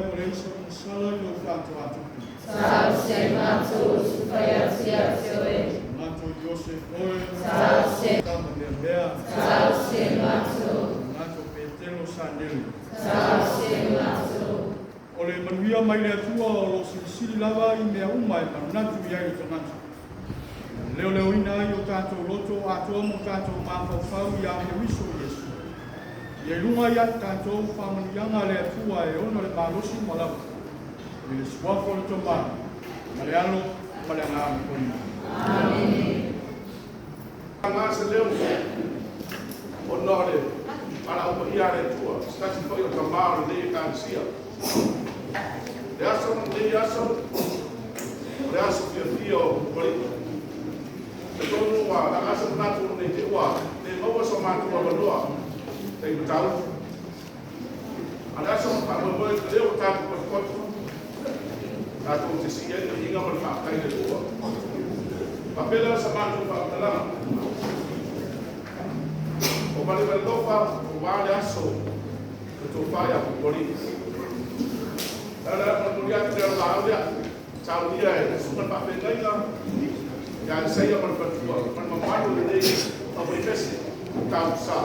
ua leai sau masala i lou faatoatoto. Talosia ai matou o usupai atu ia te oe. Tagata o Iose oe. Talosia. Tamameamea. Talosia ai matou. Tagata o Petelo Sanele. Talosia ai matou. O le manuia mai le Atua o lo o silisili lava i mea uma e manatu i ai le tagata. E leoleoina ai o tatou loto atoa ma o tatou mafaufau ia Keriso Iesu. Ia i luga ia te tatou faamanuiaga a le Atua e ona le malosi uma lava, i le suafa o le Tama, ma le Alo, ma le Agaga Paia. Amene. Aga se leo ona o le valaau paia a le Atua, se tasi foi o tamā o lenei Ekalesia. Le aso ma lenei aso, o le aso fiafia o Pupualii. Talitonu ua laga se manatu nei te ua le maua so matou avanoa tai mataupu. A le aso ma faamoemoe te leo o tatou potopoto, tatou te sii ai le viiga ma le faafetai i le Atua. Faapea lea sa matou faamatalaga. O valevalelofa ua le aso o tofa ia Pupualii. Le ala momoli atu le laau lea. Saunia e susuga le faafeagaiga ia Isaia ma le faletua ma le mamalu o lenei auvaifese tausa.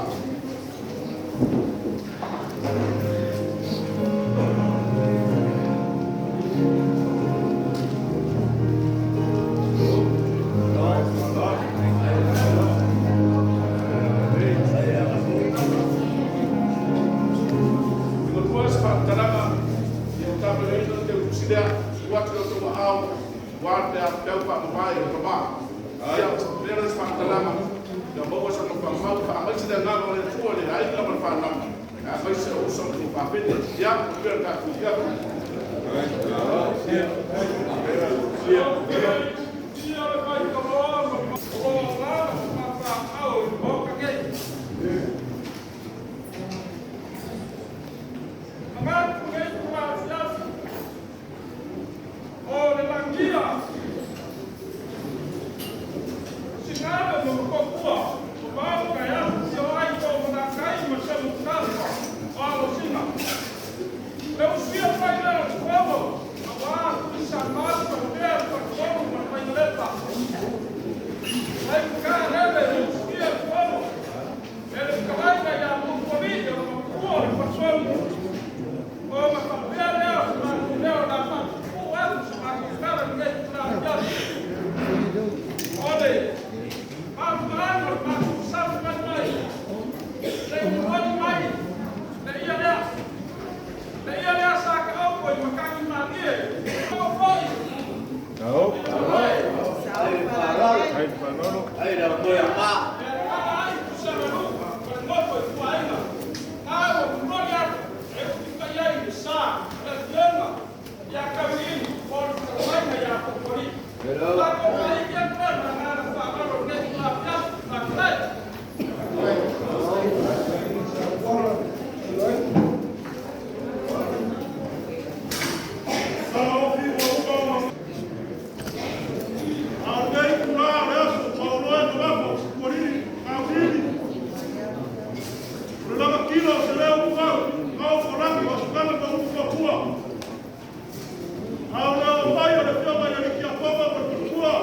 Lua se faamatalaga ia o tapenaina le teutusi lea tuu atu i le outou aao ua le peau faamamae o le Tama. Ia lea se faamatalaga ia maua sana faamau faamaise le agaga o le Atua i le aiga ma le fanau aemaise o uso ma tuafafine. Ia manuia le tatou afiafi. Ia le vai taloa ma o lo agaga papaaao i le Maota nei. Manatu lenei itula afiafi o le lagia Sinale ma Matopua o Maota e afifio ai Toomanakai ma Semututafa o Alosina. Le usia mai lea o le Fono aua Tuisamau faapea le Faletolu ma le Vainalepa. Ai Kalele le usia le Fono e le fetalaiga ia Pupualii o le matua o le Faletolu. Ona faapea lea o se matou leo o le a faapupuu atu se matou tala i lenei itula afiafi. O le mafuaaga o le matou saofai mai, se i momoli mai le ia lea, le ia lea sa taoto i matagi malie. O foi i le malae. E alaala ai Tuisamanu ma le nofo i tuaaiga. Na ua momoli atu e utitai ai le sa o le Afioga ia Tauiliili po o le fetalaiga ia Pupualii. Matou faaivi atu ai ma le agaga faaaloalo i lenei itula afiafi. Faafetai. Taofi ua uma ona A o lenei itula o le aso paoloe nonofo Pupualii Tauiliili o le lagatila o se leo uvau kaofolagi o asukana ma upu mafua. A o le oo mai o le Afioga i le alii Tiakono ma le faletua,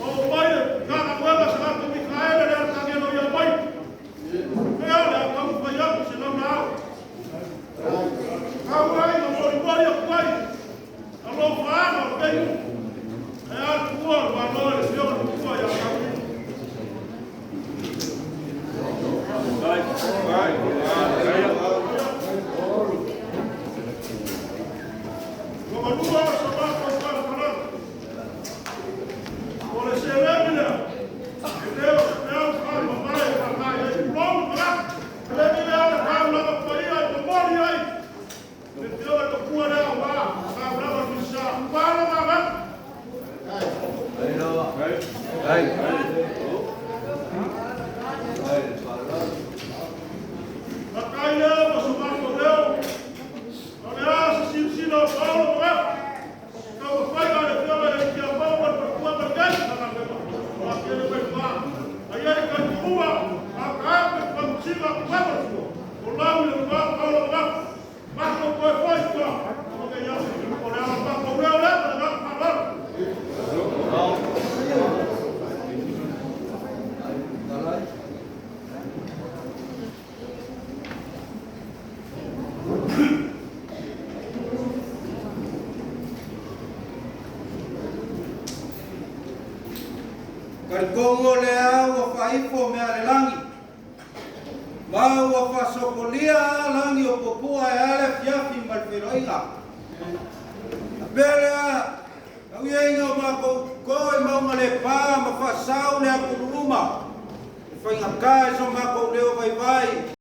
oo mai le Matagaluega Selato Mikaele le Arakanielo ia mai. Ea o le a taumafai atu se laulaau. Tau ai ma molimoli atu ai alofaaga o lenei nuu. Ae a le tuua o le Malo i le Afioga i le Matua ia Tauiliili. Lona lua o sa matou faamatalaga, o le seleni lea, e le o se peau faamamae e faaaoga i ai, tulou le tagata. Seleni lea o le taulaga paia e momoli ai le Afioga i le Matua lea aua taulaga o le Minisita. Ua ala gaga. Matai lea ma so matou leo, o le a se silasila o Paolo Magafa, i taumafaiga a le Afioga i le Tiapau ma le Faletua ma lenei Matagaluega o atele mai le va. Ae i ai talitonuga, a taepe le faamasina atu lava le fua, o lau i le va Paolo Magafa, matou toe foi i tua. Talitonu o lea ua faaifo mea a le lagi, ma ua faasopolia lagi o puapua e ala le afiafi ma le feiloaiga. A pea lea, tau ia ina o matou to i mauga le pa ma faasau le atululuma, e faigata i so matou leo vaivai.